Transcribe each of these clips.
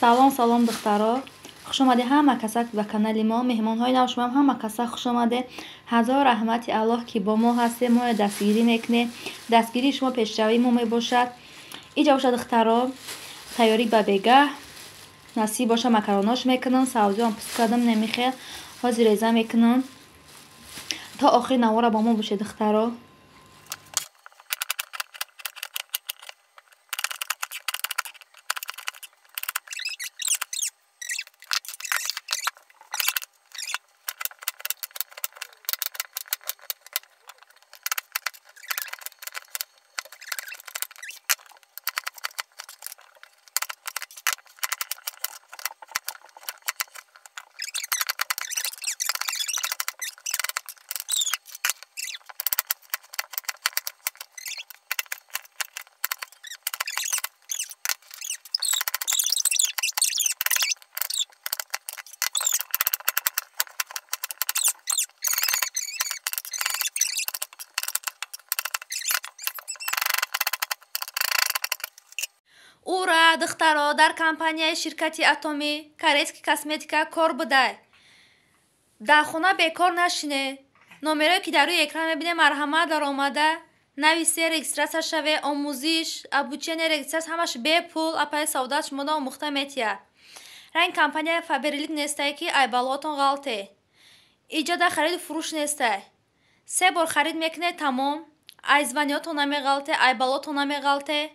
Салом, салом, духтаро. Хуш омадед ҳама касак ба канали мо. Меҳмонҳои нав шумоам ҳама касак хуш омадед. Ҳазор раҳмати Аллоҳ, ки бо мо ҳастед, моро дастгирӣ мекунед. Дастгирии шумо пешравии мо мебошад. Иҷа бошад, духтаро, тайёрӣ ба бегаҳ. Насиб боша, макаронош мекунам, савзиам пуст кардам, намехел. Ҳозир реза мекунам. То охири навора бо мо бошед, духтаро. Ура, духтаро, дар компанияи ширкати Атомӣ корейский косметика кор будай. Дар хона бекор нашине. Номерое ки дар рӯи экран мебинем, марҳамат даромада нависе, регистрация шаве, омӯзиш, обучение, регистрация ҳамаш бепул, апаи Саодат шумода омӯхта метиҳад. Ранги компания Фаберлик нестай, ки айбалотон ғалте. Иҷода хариду фурӯш нестай. Се бор харид мекунед, тамом. Ай званиётон намеғалте, айбалотон намеғалте.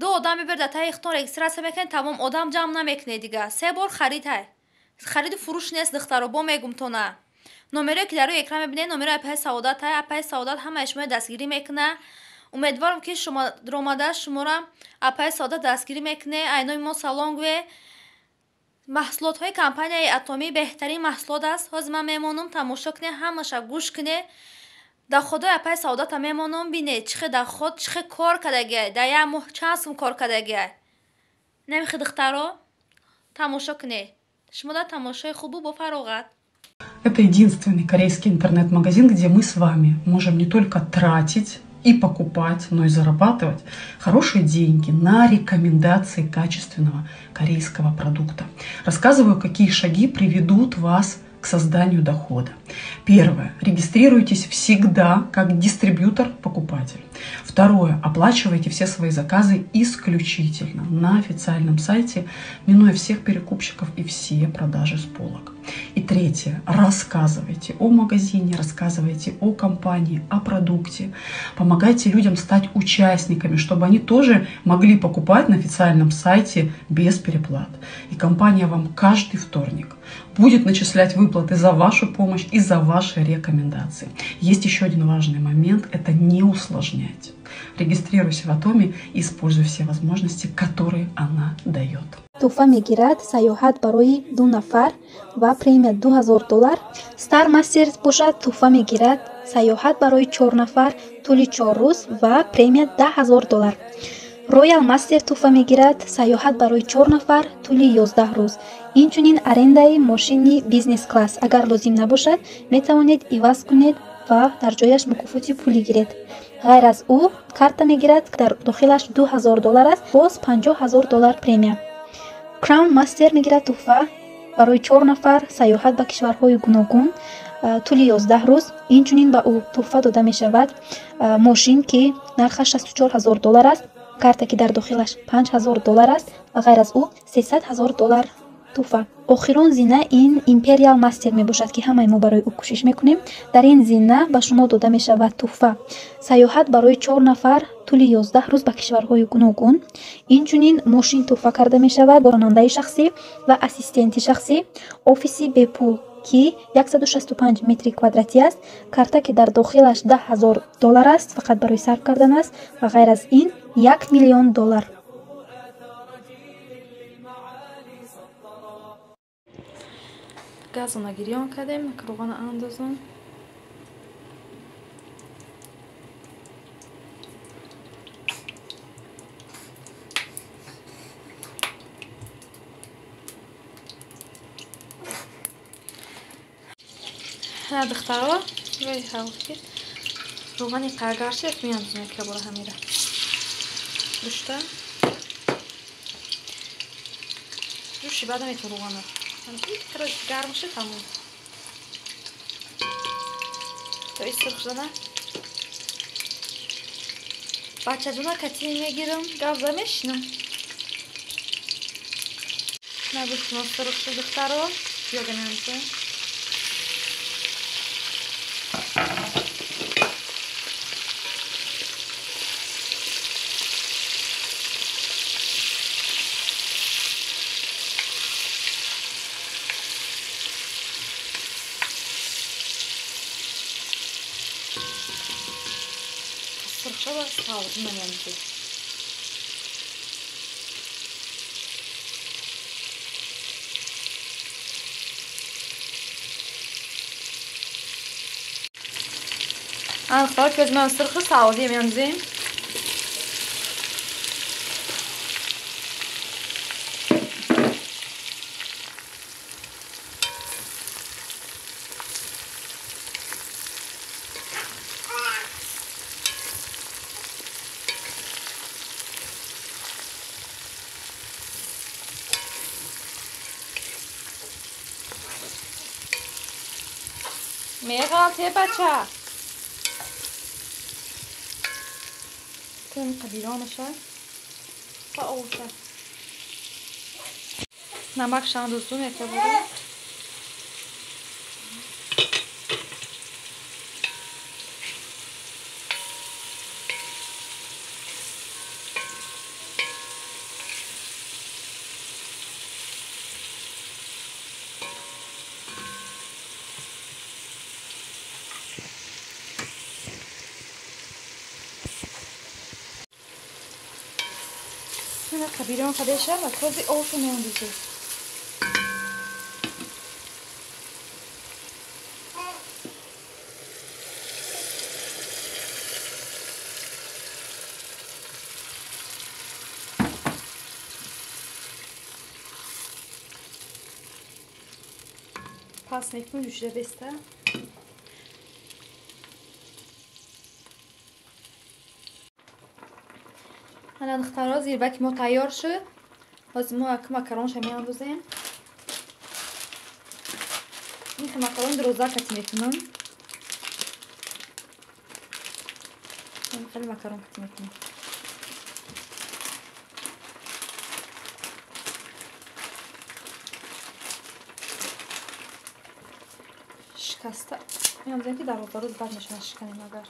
Ду одам мебер дар таи худтон регистрация мекунед, тамом, одам ҷамъ намекунед дига. Се бор харид ҳай. Хариду фурӯш нест, духтаро, бо мегумтона. Номерое ки дар рӯи экран мебинед, номерои апаи Саодат ҳай. Апаи Саодат ҳамаи шуморо дастгирӣ мекунад. Умедворам, ки шумо омада шуморо апаи Саодат дастгирӣ мекунед. Айноми мо салом гӯе. Маҳсулотҳои компанияи Атомӣ беҳтарин маҳсулот аст. Ҳозир ман мемонам, тамошо кунед, ҳамаша гӯш кунед. Дар ходои апаи Саодата мемонам, бинед чӣ хел дар ход, чӣ хел кор кардагиай, дар як моҳ чанд сум кор кардагиай. Намехи, духтаро, тамошо кунед. Шумо дар тамошои хубу бо фароғат. Это единственный корейский интернет-магазин, где мы с вами можем не только тратить и покупать, но и зарабатывать хорошие деньги на рекомендации качественного корейского продукта. Рассказываю, какие шаги приведут вас к созданию дохода. Первое. Регистрируйтесь всегда как дистрибьютор-покупатель. Второе. Оплачивайте все свои заказы исключительно на официальном сайте, минуя всех перекупщиков и все продажи с полок. И третье. Рассказывайте о магазине, рассказывайте о компании, о продукте. Помогайте людям стать участниками, чтобы они тоже могли покупать на официальном сайте без переплат. И компания вам каждый вторник будет начислять выплаты за вашу помощь и за ваши рекомендации. Есть еще один важный момент – это не усложнять. Регистрируйся в Атоме и используй все возможности, которые она дает. Туҳфа мегирад сайёҳат барои ду нафар ва премия 2000 доллар. Star Master бошад, туҳфа мегирад сайёҳат барои чор нафар тӯли 4 рӯз ва премия 10 000 доллар. Royal Master туҳфа мегирад сайёҳат барои чор нафар тӯли 11 рӯз, инчунин арендаи мошини бизнес класс. Агар лозим набошад, метавонед иваз кунед ва дар ҷояш мукофоти пулӣ гиред. Ғайр аз ӯ, карта мегирад, дар дохилаш 2000 доллар аст, боз 50 000 доллар премия. Crown Master мегирад туҳфа барои чор нафар сайёҳат ба кишварҳои гуногун тӯли 11 рӯз. Инчунин ба ӯ туҳфа дода мешавад мошин, ки нархаш 64 000 доллар аст, карта, ки дар дохилаш 5000 доллар аст, ва ғайр аз ӯ 300 000 доллар туҳфа. Охирон зина ин Imperial Master мебошад, ки ҳамаи мо барои ӯ кӯшиш мекунем. Дар ин зина ба шумо дода мешавад туҳфа сайёҳат барои чор нафар тӯли 11 рӯз ба кишварҳои гуногун, инчунин мошин туҳфа карда мешавад бо ронандаи шахсӣ ва ассистенти шахсӣ, офиси бепул, ки 165 метри квадратӣ аст, карта, ки дар дохилаш 10 000 доллар аст, фақат барои сарф кардан аст, ва ғайр аз ин 1 миллион доллар. Газона гирён кардем, равғана андозам. Духтаро, равғани қаргарши меандозем якбора ҳамира душта. Ҷӯши баъда метавон равғана. Ин гарм шуд, тамом. То и сурх шудана. Бачаҷона кати мегирам, гавза мешинам. Нагуфтмо сурх шуд, духтаро. Ёганамса. Сурхшава савзӣ мемонди. Духтаро, пиёзи ман сурху савзӣ меандозем. Меғалте бача. Кун қабиронаша ва овша. Намак шандузу метабурем. Қабирон қадеша ва този овшо меандозем. Пас мекунем ҷӯшида беста. Ана духтаро, зирбаки мо тайёр шуд. Ҳозир мо як макаронша меандозем. Ин макарон дуроза кати мекунам. Хеле макарон кати мекунам. Шикаста меандозем, ки дароз дароз бад мешавад шиканем агар.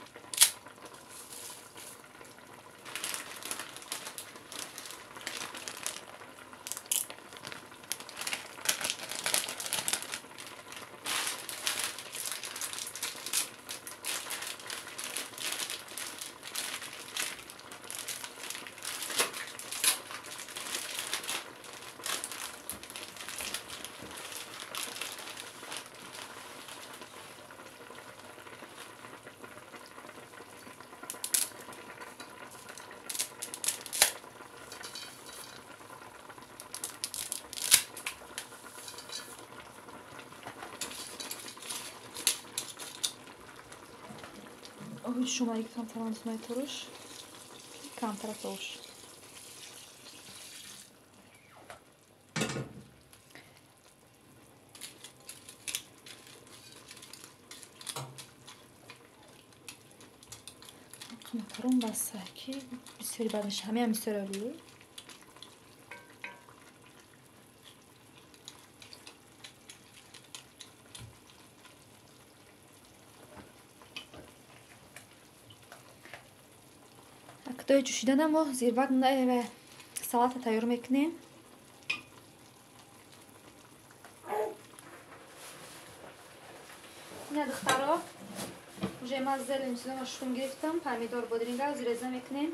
Шумари камтар андозмай туруш, камтар тош. Макарон баста ки бисёри бад меша, ҳамеам бисёр олӣ. Дои ҷӯшидана мо зирбак салата тайёр мекунем. Ина духтаро, уже ман зелень чизоно шум гирифтам, помидор, бодринга зиреза мекунем.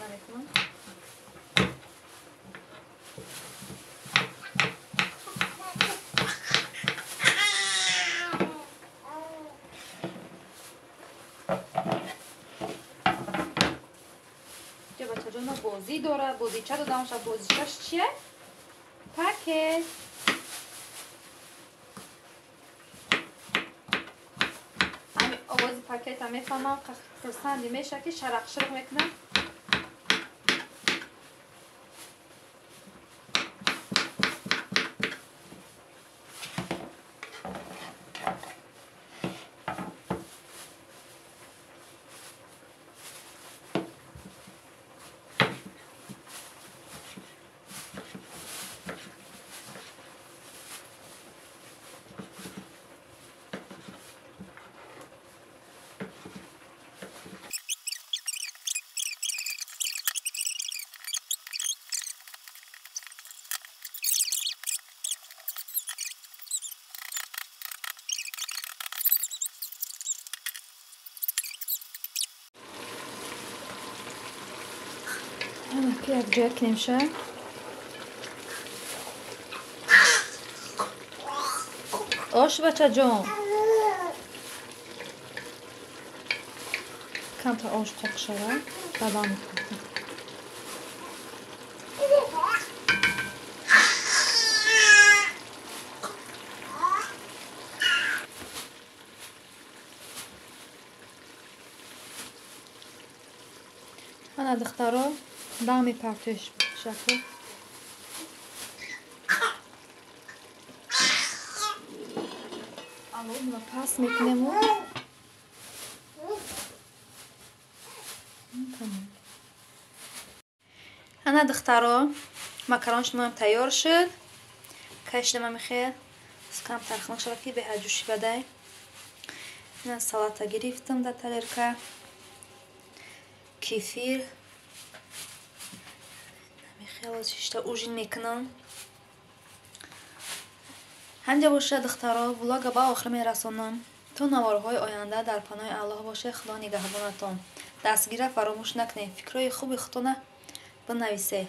Намекунам. Бозӣ дорад, бозича дода мешавад. Бозичаш чие? Пакет. Овози пакета мефаҳмам, хурсанди мешавад, ки шарақширқ мекунам. Якҷоя кунемша. Ош, бачаҷон, камтар ош қоқ шава, баъдан мехӯрем. Ана, духтаро, дам мепартоиш шакл. Алло, пас мекунему. Ана, духтаро, макарон шумоам тайёр шуд. Кашидама мехел камтар хунук шавад, ки беҳад ҷӯши бадай. Ина салата гирифтам дар тарелка, кефир. Шишта ужин мекунам. Ҳамҷа бошад, духтаро, влога ба охир мерасонам. То наворҳои оянда дар паноҳи Аллоҳ бошед. Худо нигаҳбонатон. Дастгира фаромӯш накунед. Фикрҳои хуби худтона бинависед.